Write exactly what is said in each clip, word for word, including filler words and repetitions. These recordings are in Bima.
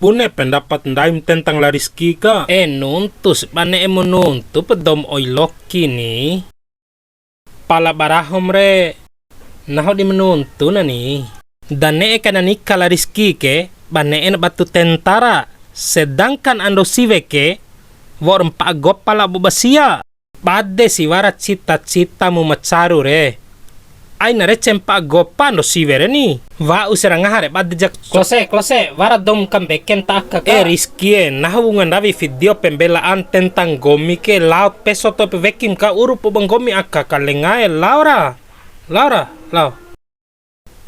Bune pendapat ndaim tentang la Rizky ka? E, nuntus, ba ne'e mu nuntu pa dou ma oi loki ni. Pala ba rahom re, nahu di ma nuntu na ni. Da ne'e kaina nika la Rizky ke, ba ne'e na batu tentara, sedangkan ando siwe ke, wa'ur mpa'a gopa labo ba sia. Bade si wara cita-citamu ma caru re. Aina re cempa gopa ando siwe re ni. Wa'u si ra ngaha re bade jak. Klose, klose, wara dou ma kambeken ta aka ka. E, Rizky e, nahu wunga ndawi video pembelaan tentang nggomi ke, lao peso to'i wekim ka, urupu ba nggomi aka ka lenga e, lao ra. Lao ra, lao.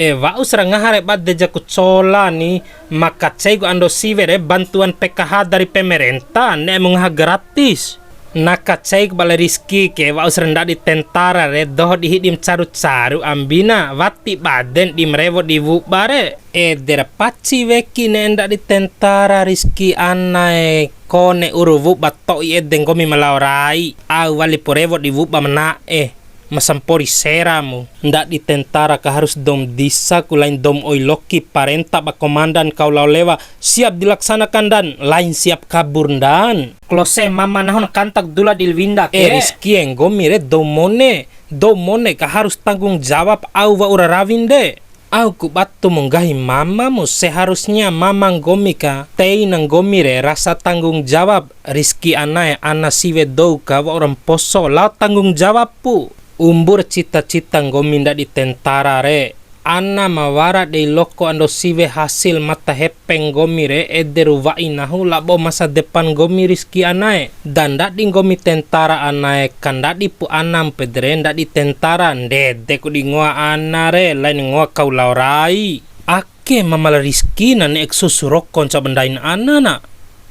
E, wa'u si ra ngaha re bade jaku cola ni, ma kaceiku ando siwe re bantuan P K H dari pemerintah, ne'e mu ngaha gratis. Na kaceiku ba la Rizky ke, wa'u si ra ndadi tentara re, doho di hidi ma caru-caru ambina, wati baden di ma rewo di wuba re. Ede ra paci weki ne'e ndadi tentara Rizky ana e, kone uru wuba to'i ede nggomi ma lao rai, au walipu rewo di wuba ma na'e. Ma sampori sera mu. Ndadi tentara ka harus dou ma disa ku, lain dou ma oi loki, parenta ba komandan kau lao lewa, siap dilaksanakan dan lain siap kabur ndan. Klose mama nahon kantak dula di Lwinda ke. E, Rizky e, nggomi re dou mone, dou mone ka harus tanggung jawab au wa'ura rawin de. Au ku batu mu nggahi mama mu, seharusnya mama nggomi ka tei na nggomi re rasa tanggung jawab. Rizky ana e, ana siwe dou ka wa'ura mposo, lao tanggung jawab pu. Umbur cita-cita nggomi ndadi tentara re, ana ma wara dei loko ando siwe hasil mata hepeng nggomi re, ede ru wa'i nahu labo masa depan nggomi Rizky ana e. Da ndadi nggomi tentara ana e, ka ndadi pu anam pede re ndadi tentara, ndede ku di ngoa ana re, lain ngoa kau lao rai. Ake mama la Rizky na ne'ek susu roko ncau ba ndain ana na.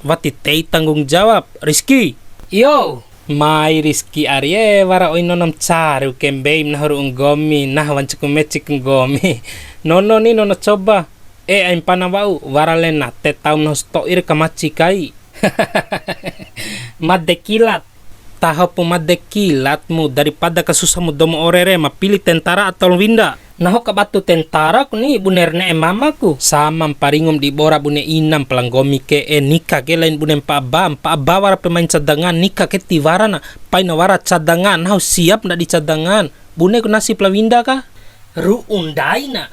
Wati tei tanggung jawab, Rizky. Iyo. Mai Rizky ari e, wara oi nonom caru ke mbeim nahu ru'u nggomi, nah wancuku mecik nggomi. Nono ni, nono coba. E, aim pana wa'u, wara lena te taum nahu sato'i re ka maci kai. Made kilat. Taho pu made kilat mu, daripada ka susah mu dou ma ore re, ma pili tentara atau Lwinda. Nahu ka batu tentara ku ni, bune re ne'e mama ku. Sama mpa ringum di bora bune inam pala nggomi ke, e, nika ke lain bune mpa aba, mpa aba wara pemain cadangan, nika ke tiwara na, pai na wara cadangan, nahu siap ndadi cadangan. Bune ku nasib Lwinda ka? Ru'u ndai na.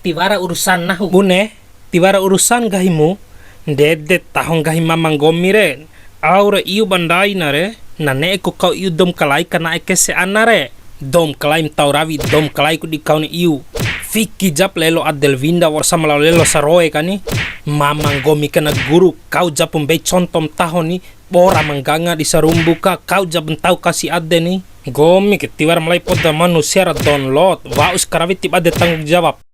Tiwara urusan nahu. Bune, tiwara urusan nggahimu, ndede taho nggahi mama nggomi re. Au re iu ba ndai na re, na ne'e ku kau iu dou ma kalai ka na'e kese ana re. Dou ma kalai ma tau rawi, dou ma kalai ku di kau na iu. Fiki jap lelo ade Lwinda wa'ur sama lao lelo saroe kani. Mama nggomi ka na guru, kau jap mbei conto ma taho ni. Bora ma ngganga di sarumbu ka, kau jap ntau kasi ade ni. Nggomi ke tiwara ma lai poda manusia ra download, wa'us karawi ti bade tanggung jawab.